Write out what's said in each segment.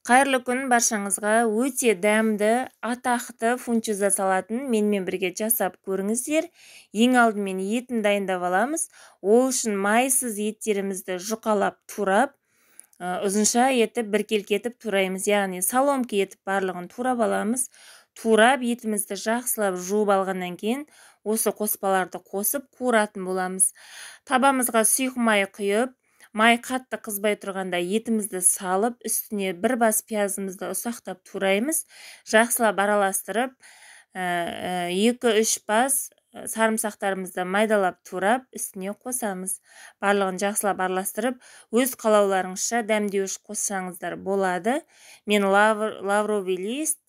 Қайырлы күн баршаңызға. Өте дәмді, атақты фунчуза салатын менімен бірге жасап көріңіздер. Ең алдымен етін дайындап аламыз. Ол үшін майсыз еттерімізді жұқалап турап, ұзынша етіп біркелкі етіп тураймыз. Яғни соломка етіп барлығын турап аламыз. Турап етімізді жақсылап жуып алғаннан кейін осы қоспаларды қосып қуыратын боламыз. Табамызға сұйық май құйып, май қатты қызбай тұрғанда етімізді салып, үстіне бір бас пиязымызды ұсақтап тураймыз. Жақсылап араластырып, 2-3 бас сарымсақтарымызды майдалап турап, үстіне қосамыз. Барлығын жақсылап араластырып, өз қалауларыңызша дәмдеуіш қоссаңыздар болады. Мен лавровый лист,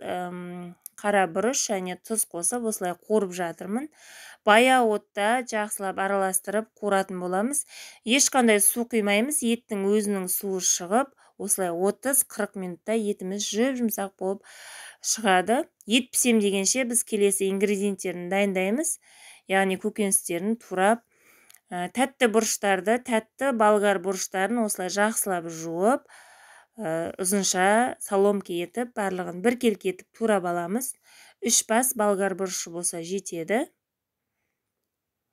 қара бұрыш және тұз қосып осылай қуырып жатырмын. Баяу отта жақсылап араластырып қуыратын боламыз. Ешқандай су құймаймыз, еттің өзінің суы шығып, осылай 30-40 минутта етіміз жұп-жұмсақ болып шығады. Ет пісем дегенше біз келесі ингредиенттерін дайындаймыз. Яғни көкөністерін турап, тәтті бұрыштарды, тәтті болгар бұрыштарын осылай жақсылап жуып, ұзынша соломка етіп, барлығын біркелкі етіп турап аламыз. 3 бас болгар бұрышы болса жетеді.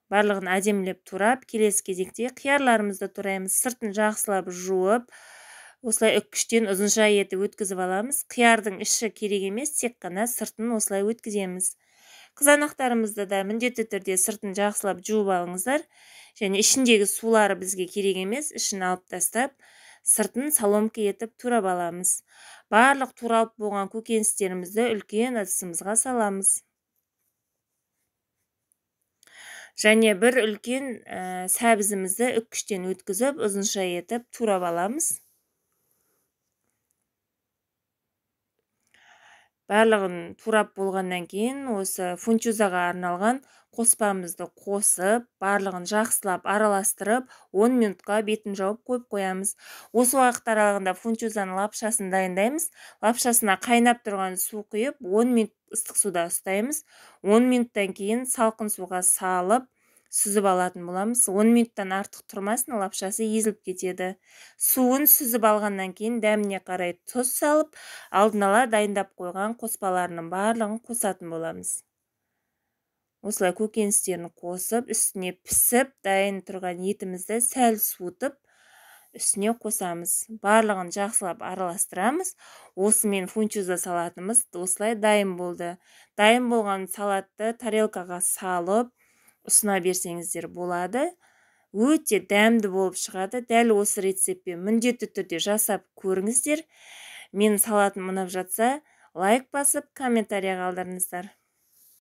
Барлығын әдемілеп турап, келесі кезекте қиярларымызды тураймыз. Сыртын жақсылап жуып, осылай үккіштен ұзынша етіп өткізіп аламыз. Қиярдың іші керек емес, тек қана сыртын осылай өткіземіз. Қызанақтарымызды да міндетті түрде сыртын жақсылап жуып алыңыздар. Және ішіндегі сулары бізге керек емес, ішін алып тастап, сыртын соломка етіп турап аламыз. Барлық туралып болған көкөністерімізді үлкен ыдысымызға саламыз. Және бір үлкен сәбізімізді үккіштен өткізіп, ұзынша етіп турап аламыз. Барлығын турап болғаннан кейін осы фунчузаға арналған қоспамызды қосып, барлығын жақсылап араластырып, 10 минутқа бетін жауып қойып қоямыз. Осы уақыт аралығында фунчузаның лапшасын дайындаймыз. Лапшасына қайнап тұрған су құйып, 10 минут ыстық суда ұстаймыз. 10 минуттан кейін салқын суға салып, сүзіп алатын боламыз. 10 минуттан артық тұрмасын, лапшасы езіліп кетеді. Суын сүзіп алғаннан кейін дәміне қарай тұз салып, алдын ала дайындап қойған қоспаларының барлығын қосатын боламыз. Осылай көкөністерін қосып, үстіне пісіп дайын тұрған етімізді сәл суытып, үстіне қосамыз. Барлығын жақсылап араластырамыз. Осымен фунчуза салатымыз осылай дайын болды. Дайын болған салатты тарелкаға салып, ұсына берсеңіздер болады. Өте дәмді болып шығады. Дәл осы рецептпен міндетті түрде жасап көріңіздер. Менің салатым ұнап жатса, лайк басып, комментария қалдырыңыздар.